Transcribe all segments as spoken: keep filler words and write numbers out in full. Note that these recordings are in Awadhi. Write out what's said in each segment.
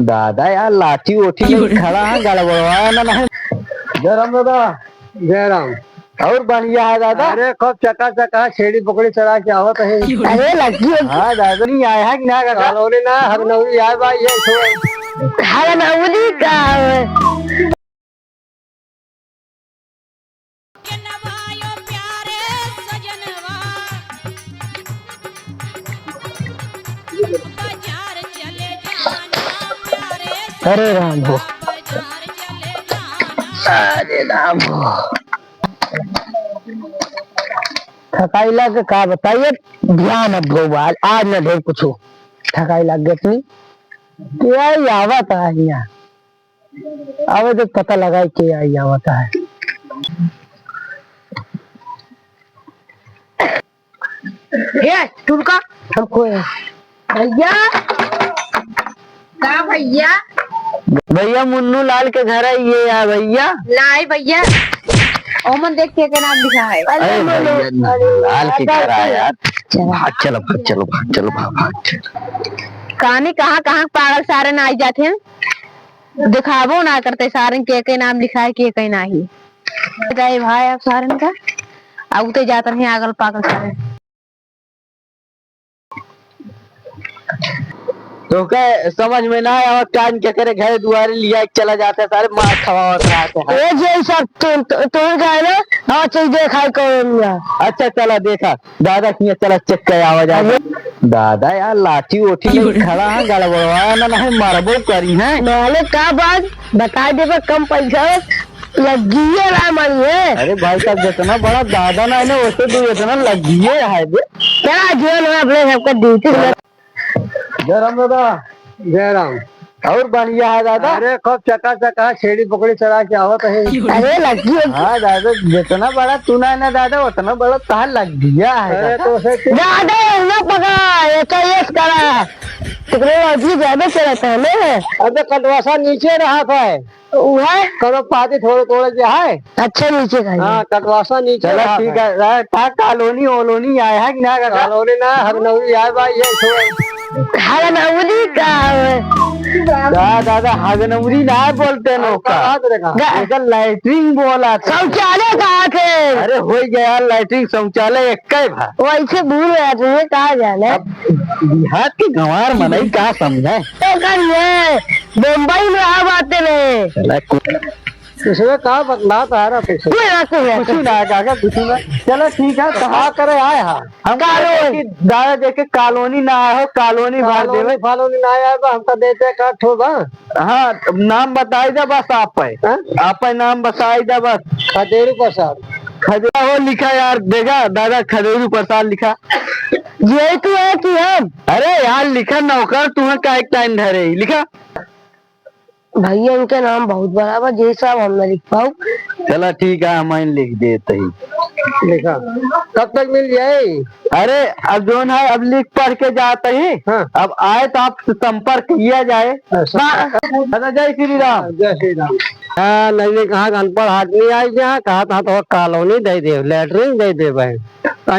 दादा यार, लाठी ओठी लेके खड़ा है, गड़बड़वा ना, ना है। जय राम दादा। जय राम। और बढ़िया है दादा? अरे, खूब चकाचक है, छेड़ी बोकड़ी चरा के आवत है। अरे, लगी हो। हाँ दादा, नहीं आया है कि ना दादा? कालोनी ना, हगनौरी आए बा, ये सो। हगनौरी का है? अरे राम हो। अरे राम हो। थकाई लाग के का बताइए, ध्यान अब गो आज, आज न ढेर कुछ हो। थकाई लाग गई इतनी। क्या ही आवत है यहाँ। आवे तो पता लगाए के आई आवत है। ए, तू रुका, हमको है। भैया, का भैया? भैया, मुन्नू लाल के घर है ये यार भैया। नहीं भैया, ओमन देख के, के नाम लिखा है। अरे अरे मुन्नू, भैया, अरे लाल के घर आया यार। चला। भाग चलो, भाग चलो, भाग चलो, भाग, भाग चलो। कहानी कहाँ, कहाँ पागल सारे ना आई जाते हैं। दिखाबो ना करते सारन के, के नाम लिखा है, के, के नाही। जाए भाई अब सारन का, अब तो जात नहीं आगल पागल सारे। तोहके समझ में ना आवा, कान के करे घरे दुआरे लिया के चला जाते सारे, मार खवावत रहते हैं। ए जे सब तू, तू, तू कहे ना, हाँ, चल देखा कौन है। अच्छा, चला देखा। दादा किया चला चेक कर आवा जाए। अरे। दादा यार लाठी ओठी लेके खड़ा है, गड़बड़वा ना, नहीं मरबो करी है। मालिक का बात बताई देबे, कम पैसा लगिए ना मारी है। अरे भाई साहब, जितना बड़ा दादा ना है ना, वैसे भी इतना लगिए है बे। क्या जीवन है अपने सबका ड्यूटी में। जय राम दादा। जय राम। और बढ़िया है दादा? अरे खूब चकाचक है, छेड़ी बोकड़ी चरा के आवत है। अरे लगी हो। हाँ दादा, जितना बड़ा तू ना है ना दादा, उतना बड़ा तहार लगिया है अरे दादा। तो उसे क्यों ज्यादा ना पकड़ा, ये तो ये करा। टेक्नोलॉजी ज्यादा चलत है ना। अबे कटवासा नीचे रहत है। उहे? करो पाती थोड़े थोड़े जे है। अच्छा, नीचे का ही। हाँ, कटवासा नीचे चलो, रहा ठीक है। है। रहे, का कॉलोनी ओलोनी आए है कि ना, काका? कॉलोनी ना, हगनौरी आए बा, ये सो। हगनौरी का है? दा-, दादा, हगनौरी ना बोलते हैं हम लोग का। कहा तो देखा। गा- एकर लैट्रिन बोला था। शौचालय कहा थे? अरे, हो गया लैट्रिन शौचालय एक ही भा। वैसे भूल गया तुझे, कहा जाने। अब देहात के गंवार मनई का समझे? तो करिए, बम्बई में आ बाते रहे। चला, को- इसमें का बतलात है ना कुछ? कुछ ना, कुछ ना। कुछ ना, काका, कुछ ना। चलो ठीक है, तो हाँ करे आए हा। हम कॉलोनी। कहे कि दादा देखे कॉलोनी ना आए हो, कॉलोनी भर कॉलोनी देवे। फालोनी ना आए बा, हमका देते का ठो बा। हाँ, नाम बताई दे बस आप पे। हाँ? आप पे नाम बताई दे बस। खदेरू प्रसाद। खदेरू हो लिखा यार, देगा दादा खदेरू प्रसाद लिखा। यही तो है कि हम। अरे यार लिखा नौकर, तुम्हें का एक टाइम धरे ही लिखा। भैया, इनके नाम बहुत बड़ा बा, जे साहब हम ना लिख पाऊ। चला ठीक है, हम ही लिख देते ही। लिखा। कब तक मिल जाए? अरे, अब जोन है, अब लिख पढ़ के जाते ही। हाँ। अब आए तो आप संपर्क किया जाए। अच्छा। बा-, दादा, जय श्री राम। जय श्री राम। हाँ, नहीं, नहीं, कहा अनपढ़ आदमी आई यहाँ, कहा था तो कॉलोनी दे दे, लैट्रिन दे दे भाई।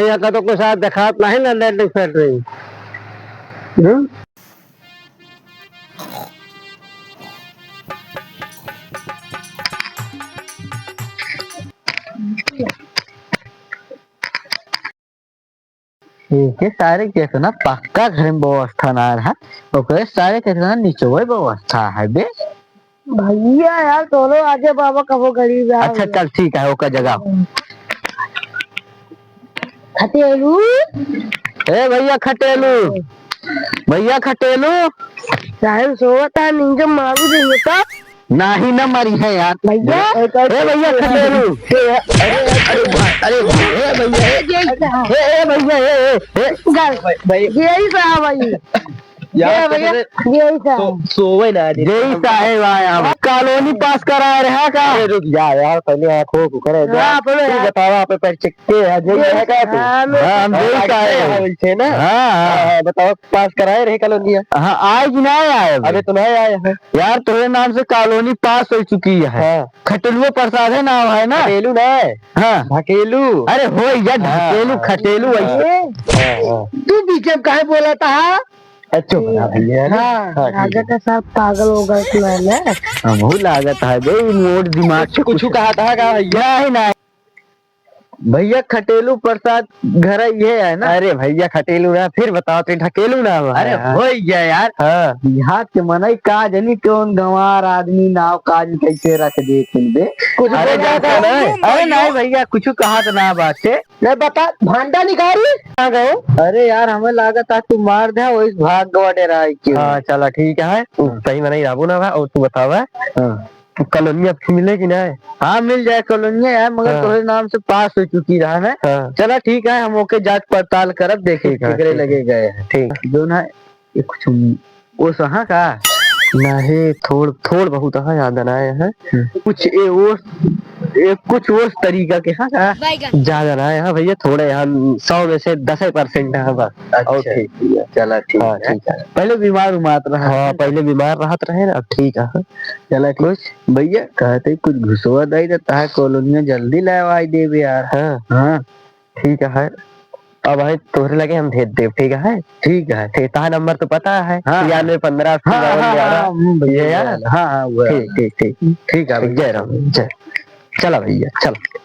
यहाँ का तो कुछ आज देखात नहीं ना लैट्रिन फैट्रिन। हम्म? इनके सारे के इतना पक्का घर में व्यवस्था ना रहा, ओकरे सारे के इतना निचवे व्यवस्था है बे। भैया यार, तोलो आजे बाबा कबो गरीब यार। अच्छा, चल ठीक है, ओकर जगह। खटेलू। ए भैया खटेलू, भैया खटेलू। साहेब सोवत है, नींद मारू दे तो। नाही ना मरी है यार। भैया। ए भैया खटेलू। ए, अरे, अरे भाई, अरे भाई, ए भैया, ए, ए, ए भैया, ए, ए, ए। गल। भाई, भाई। यही कहा भाई। यार, ए भैया, कितने यही कहा। सो-, सोवे ना दे। यही साहेब आया। अब कॉलोनी पास कराए रहा का? अरे रुक जा यार, पहले आँखों को करे जा। हाँ, बोलो तू यार। बतावा, आप पे पैर चिक्के है, यही है क्या तू? हाँ, मैं हाँ, हम यही साहेब हैं। बोलते हैं ना? हाँ, हाँ। हाँ, हाँ, बताओ, पास कराए रहे कॉलोनिया? हाँ, आए कि ना आए अभी? अबे तो नहीं आए हैं। यार, तोरे नाम से कॉलोनी पास हो चुकी है। हाँ। खटेलुआ प्रसाद है नाम है ना? खटेलू ना है। हाँ। ढकेलू। अरे हो यार, हाँ। ढकेलू, खटेलू ऐसे। हाँ, हाँ। तू बीच में काहे बोला था? अच्छा बना भैया, है ना? हाँ, हाँ, ठीक है। लागत है सब पागल हो गए तो है ना? हमहू लागत है बे, मोट दिमाग कुछ, से कुछ कुछ कहत है का भैया? नहीं, नहीं। भैया, खटेलू प्रसाद घर ये है ना? अरे भैया, खटेलू ना, फिर बताओ, तो ढकेलू ना हुआ अरे है। हो गया यार। हाँ। देहात के मनई का जनी कौन गंवार आदमी नाव काज कैसे रख दे तुम बे। कुछ अरे बोला जानता था? नहीं। अरे नहीं भैया, कुछ कहा तो ना बात से। नहीं बता, भांडा निकारी। कहाँ गए? अरे यार, हमें लागत है तू मार दे, वही भाग गवा डेरा है क्यों? हाँ, चला ठीक है, तू हाँ। सही मनई राबू ना बा, और तू बतावा। हाँ। तो कॉलोनिया अब मिले कि ना? हाँ, मिल जाए कॉलोनिया यार, मगर हाँ। तोहरे नाम से पास हो चुकी रहा ना। हाँ। चला ठीक है, हम ओके जांच पड़ताल करब, देखे ठीक है, केकरे ठीक है। लगे गए हैं। ठीक। जो ना, ये कुछ वो सहा का? नहीं, थोड़, थोड़ बहुत है, याद ना आए हैं। हम्म। कुछ ए वो, ए कुछ वो तरीका के हाँ का? ज्यादा ना है, हाँ भैया, थोड़े हम सौ में से दस ही परसेंट है बस। अच्छा। और ठीक है। चला ठीक हाँ, है। ठीक है। पहले बीमार उमार रहा। हाँ, पहले बीमार रहत रहे ना, अब ठीक है। चला ठीक। कुछ? भैया, कहते कुछ घुसवा दई तो तहार कॉलोनिया जल्दी लेवाई देबे यार। हाँ। हाँ। ठीक है, अब भाई तोहरे लगे हम भेज देब, ठीक है? ठीक है। ठीक, तहार नंबर तो पता है, हाँ। छियानवे पन्द्रह अस्सी हाँ, बावन हाँ, ग्यारह। हाँ, हम्म, भैया, ये है? हाँ, हाँ, वो है। ठीक, ठीक, ठीक। ठीक है, ठीक, भैया। जय राम, जय। चला भैया, चला।